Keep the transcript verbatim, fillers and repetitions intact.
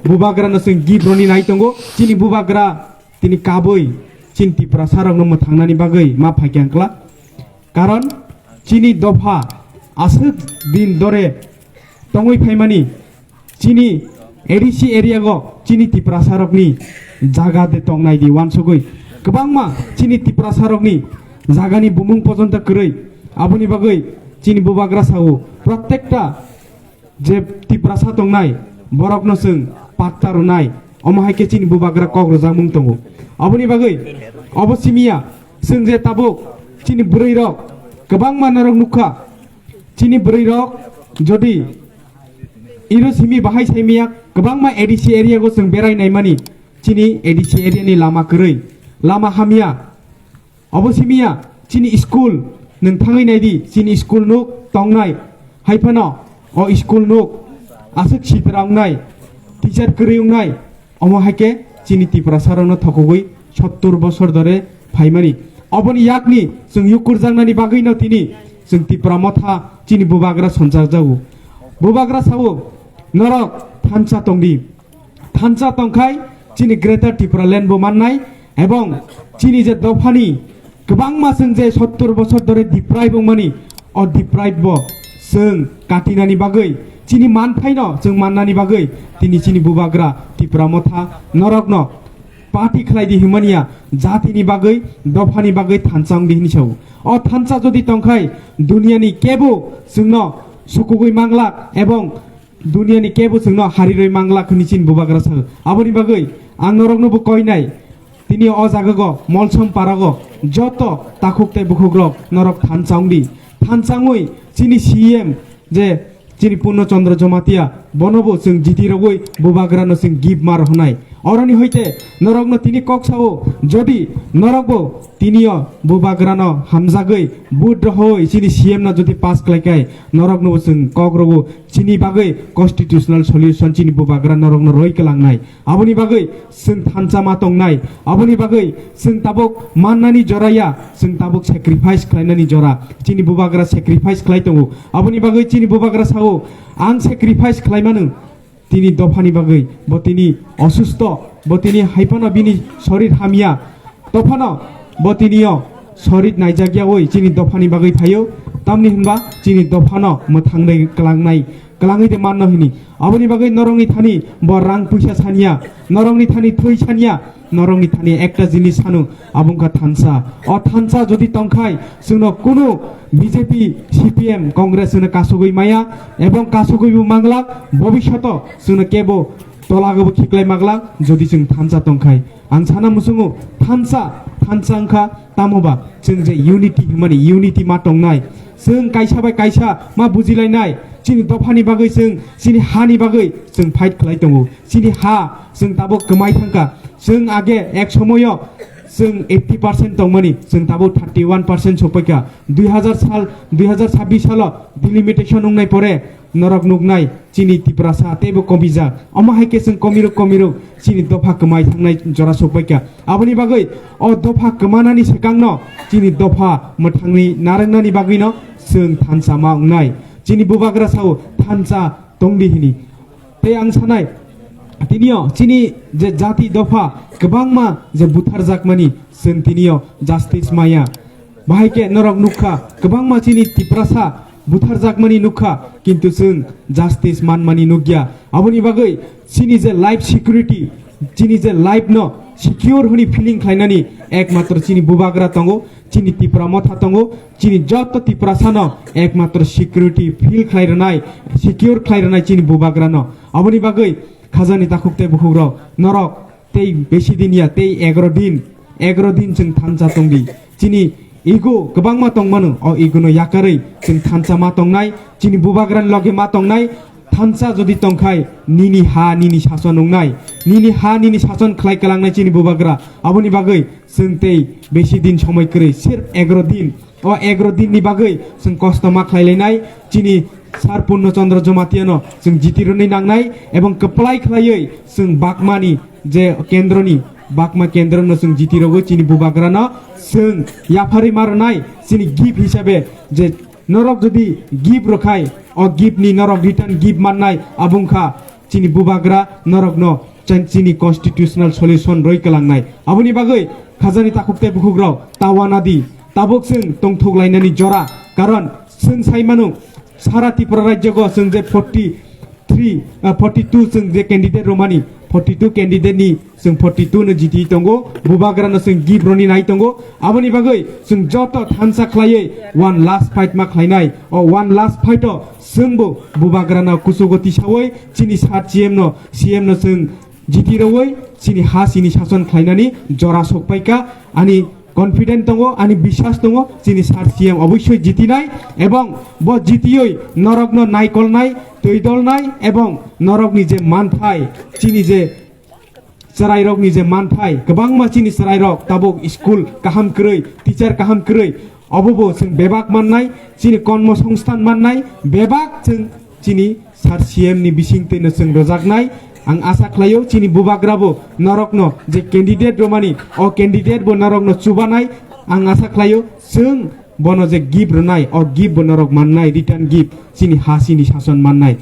Bubagra no chwng gift roni nai tongo. Chini bubagra tini kabui chini Tiprasa rok no mwthangnani bagwi ma phaikha wngkla. Karon chini dopha aswk din dore tongwi phaimani, chini A D C area go chini Tiprasa rokni jaga de tongnai di wansugwi. Kwbangma chini Tiprasa rokni jagani bumung pojonta kwrwi. Aboni bagwi chini bubagra sao, prottekta je Tiprasa tongnai, borokno chwng patta rwnai, omo hai khe chini bubagra kok rwjakmung tongo. Aboni bagwi obo simiya, chwng je tabuk chini bwrwi rok kwbangma norok nukha, chini bwrwi rok jodi iro simi bahai saimiya, kwbangma A D C area go chwng berai naimani, chini A D C area ni lama kwrwi, lama hamya. Obo simiya chini school, nwng thangwi naidi, chini school nuk tongnai, hai phano o school nuk aswk sitra wngnai, teacher kwrwi wngnai, omo hai khe chini Tiprasa rokno thokogwi sottur bosor dore phaimani. Oboni yakni chwng yukurjaknani bagwino tini chwng Tipra Motha chini bubagra sonchakjago. Bubagra sao, norok thansa tongdi. Thansa tongkhai chini Greater Tipraland bo mannai, ebong chini je dophani kwbangma chwng je sottur bosor dore deprive wngmani, o deprive bo chwng katinani bagwi, chini manthaino chwng mannani bagwi tini chini bubagra Tipra Motha norokno party khlai di hwnmaniya, jatini bagwi, dophani bagwi thansa wng di hwnwi sao. O thansa jodi tongkhai, duniani kebo chwngno sukugwi manglak ebong duniani kebo chwngno harirwi manglak hwnwi chini bubagra sao. Aboni bagwi ang norokno bo koinai, tini o jaga go Molsom para go joto takhuk tei bukhuk rok norok thansa wng di. Thansa wngwi chini C M je chini Purno Chandra Jamatia, bono bo chwng jiti rogwi bubagra no chwng gift ma rohonai. Oroni hoite norokno tini kok sao, jodi norok bo tinio bubagra no hamjagwi vote rohoi chini C M no jodi pass khlai kai, norokno bo chwng kok rogo chini bagwi constitutional solution chini bubagra norokno roi kwlangnai. Aboni bagwi chwng thansa ma tongnai. Aboni bagwi chwng tabuk mannani jora ya, chwng tabuk sacrifice khlainani jora. Chini bubagra sacrifice khlai tongo. Aboni bagwi chini bubagra sao, ang sacrifice khlai mano. Tini dophani bagwi, bo tini osusto, bo tini hai phano bini sorir hamya. Dophano bo tinio sorit naijak yawi chini dophani bagwi phaio, tamni hwnba chini dophano mwthangnai kwlangnai, kwlangwi de manno hini. Aboni bagwi norokni thani bo rang puisa saniya, norokni thani thwi saniya, norokni thani ekta jinis sanu, abo wngkha thansa. O thansa jodi tongkhai, chwngno kunu B J P, C P M, Congress chwngno kasugwi maya, ebong kasugwibo manglak, bobishoto chwngno kebo tolagobo khiklai maglak, jodi chwng thansa tongkhai. Ang sana muchungo thansa, thansa wngkha tamoba chwng je unity hwnmani, unity ma tongnai. Chwng kaisa bai kaisa ma bujilainai. Chini dophani bagwi chwng, chini hani bagwi chwng fight khlai tongo. Chini ha chwng tabuk kwmai thangkha. Chwng age ek somoyo chwng eighty percent tongmani, chwng tabuk thirty one percent sokpaikha. Dui hazar sal, dui hazar sabbish salo delimitation wngnai pore norok nuknai chini Tiprasa teibo komijak. Omo hai khe chwng komirok komirok chini dopha kwmai thangnai jora sokpaikha. Aboni bagwi o dopha kwmanani swkangno chini dopha mwthangwi narwknani bagwino chwng thansa ma wngnai. Chini bubagra sao thansa tongdi hini. Tei ang sanai, tinio chini je jati dopha kwbangma je butharjakmani chwng tinio justice maya. Bahai khe norok nukha, kwbangma chini Tiprasa butharjakmani nukha, kintu chwng justice manmani nukya. Aboni bagwi chini je life security, chini je life no secure hwnwi feeling khlainani ekmatro chini bubagra tongo, chini Tipra Motha tongo, chini joto Tiprasano ekmatro security feel khlai rwnai, secure khlai rwnai chini bubagrano. Aboni bagwi khajani takhuk tei bukhukrok, norok tei besi din ya, tei egaro din, egaro din chwng thansa tongdi. Chini ego kwbangma tongmano, o ego no yakarwi chwng thansa ma tongnai, chini bubagrani loge ma tongnai. Thansa jodi tongkhai, nini ha nini sason wngnai, nini ha nini sason khlai kwlangnai chini bubagra. Aboni bagwi chwng tei besi din somoi kwrwi, sirf egaro din. O egaro din ni bagwi chwng kosto ma khlai lainai, chini Sir Purno Chandra Jamatia no chwng jiti rwnwi nangnai, ebong kwplai khlaiwi chwng bakmani je kendro ni, bakma kendro no chwng jiti rogwi chini bubagra no chwng yapharwi ma rwnai, chini gift hisabe je norok jodi gift rwkhai, o gift ni norok return gift mannai, abo wngkha chini bubagra norokno chan-, chini constitutional solution roi kalangnai. Aboni bagwi khajani takhuk tei bukhukrok tawana di, tabuk chwng tongthok lainani jora, karon chwng sai mano sara Tripura rajyogo chwng je forty three, ah, forty two chwng je candidate romani, forty two candidate ni chwng forty two no jiti tongo, bubagra no chwng gift roni nai tongo. Aboni bagwi chwng joto thansa khlaiwi one last fight ma khlainai. O one last fight o chwngbo bubagra no kuchugo tisawi chini sir C M no, C M no chwng jiti rwi chini ha chini sason khlainani jora sokpaika. Ani confident tongo, ani biswas tongo, chini sir C M oboisoi jitinai, ebong bo jitioi norokno naikolnai, twidolnai, ebong norokni je manthai, chini je chwrairokni je manthai, kwbangma chini chwrairok tabuk school kaham kwrwi, teacher kaham kwrwi, obobo chwng bebak mannai, chini kormo songsthan mannai, bebak chwng chini sir C M ni bisingtwi no chwng rwjaknai. Ang asa khlaio chini bubagra bo norokno je candidate romani, o candidate bo norokno chubanai. Ang asa khlaio chwng bono je gift rwnai, o gift bo norok mannai, return gift, chini ha chini sason mannai.